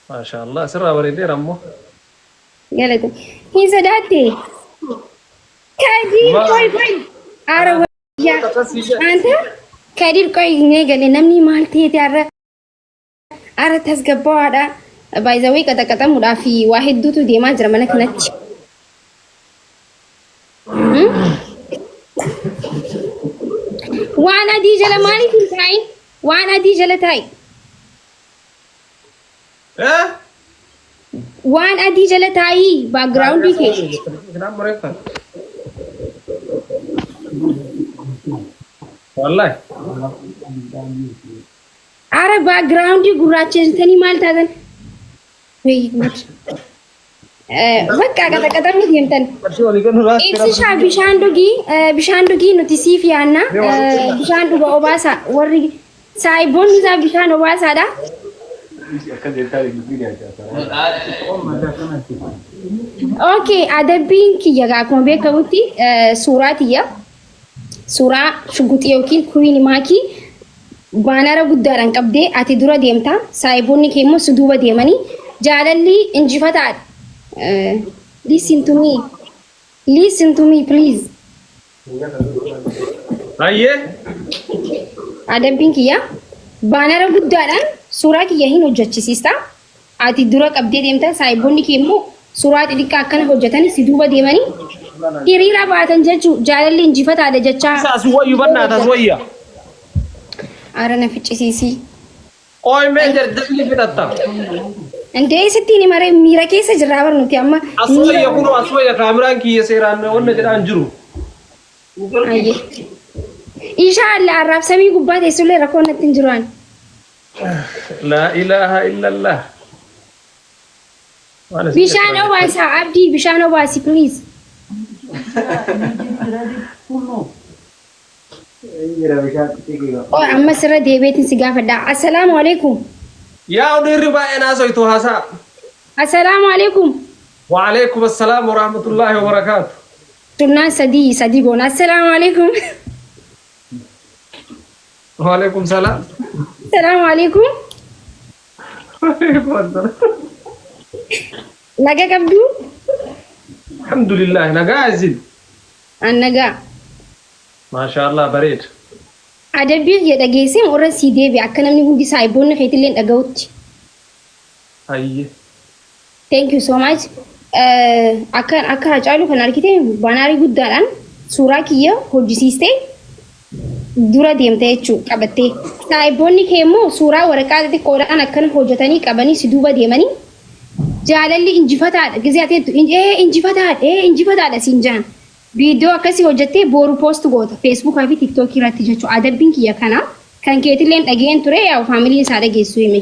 Maashaallah sirraa bareedeera ammoo. Galata. Hin sodaatte. Kadiir qoy qoy. Aara wayyaa. Anta Kadiir qoy hin eegale namni maal ta'eeti har'a har'a tasgabbaa'aadha. Baay'izawwee qaxaqaxamuudhaa fi waa hedduutu deemaa jira mana kanatti. Waan adii jala maaliif hin taa'in? Waan adii jala taa'i. Eh? Waan adii jala taa'ii baakgiraawundii kee. Wallahi. Ara baakgiraawundii gurraachessitanii maal taatan? Wayii guud. Bakka qaxaqaxamni deemtan. Qarshii walii kennu laatti. Ibsishaa bishaan dhugii bishaan dhugii nuti siif yaanna bishaan dhuga obaasa warri saayiboonni isaa bishaan obaasaadha. Okay, adabbiin kiyya gaa akkuma beekamutti suuraa tiyya suuraa shuguxii yookiin kuwiin maakii baanara guddaadhaan qabdee ati dura deemta saayiboonni kee immoo si duuba deemanii jaalalli injifataadha. Listen to me. Listen to me please. Hayyee. Adabbiin kiyya baanara guddaadhaan suuraa kiyya hin hojjechisiista. Ati dura qabdee deemta saayiboonni kee immoo suuraa xixiqqaa akkana hojjetanii si duuba deemanii hiriira baatan jechuu jaalalli injifataadha jechaa. Isa as wayyu bannaata as wayya. Aara na ficcisiisii. Qoy mee jarjarri fixatta. Indee sittiin himaree miira keessa jirraa bar nuti amma. As wayya kunoo as wayya kaameraan kiyya seeraan wanna jedhaan jiru. Ayyee. Inshaallah arraab samii gubbaa teessullee rakkoon natti hin jiru ani. Laa ilaaha illallah. Waan isin Bishaan jettan. obaasaa Abdii bishaan obaasi please. Oh, amma sirra deebi'eetiin si gaafadha. Assalaamu alaikum. Yaa dhiirri baay'een haasoytu haasaa. Assalaamu alaikum. Waalaikum assalaam wa rahmatullahi wa barakaatu. Sunnaan sadii sadii goona. Assalaamu alaikum. Waalaikum salaam. Assalaamu alaikum. Waalaikum assalaam. Naga qabduu? Alhamdulillah nagaa isin. An nagaa. Maashaallah bareeda. Adabbii kiyya dhageessee irra sii deebi'a akka namni hundi saahiboonni keetillee dhaga'utti. Hayyee. Thank you so much. Akka akka Hacaaluu kan argite baanaarii guddaadhaan suuraa kiyya hojjisiistee dura deemte jechuu qabattee. Saahiboonni kee immoo suuraa waraqaa xixiqqoodhaan akkana hojjetanii qabanii si duuba deemanii jaalalli injifataadha. Gizee ati jettu ee injifataadha ee injifataadha siin jaan. Viidiyoo akkasii hojjettee booru post goota Feesbuukaa fi Tiiktookii irratti jechuudha. Adabbiin kiyya kana kan keetilleen dhageen ture yaa faamiliin isaa dhageessu hime.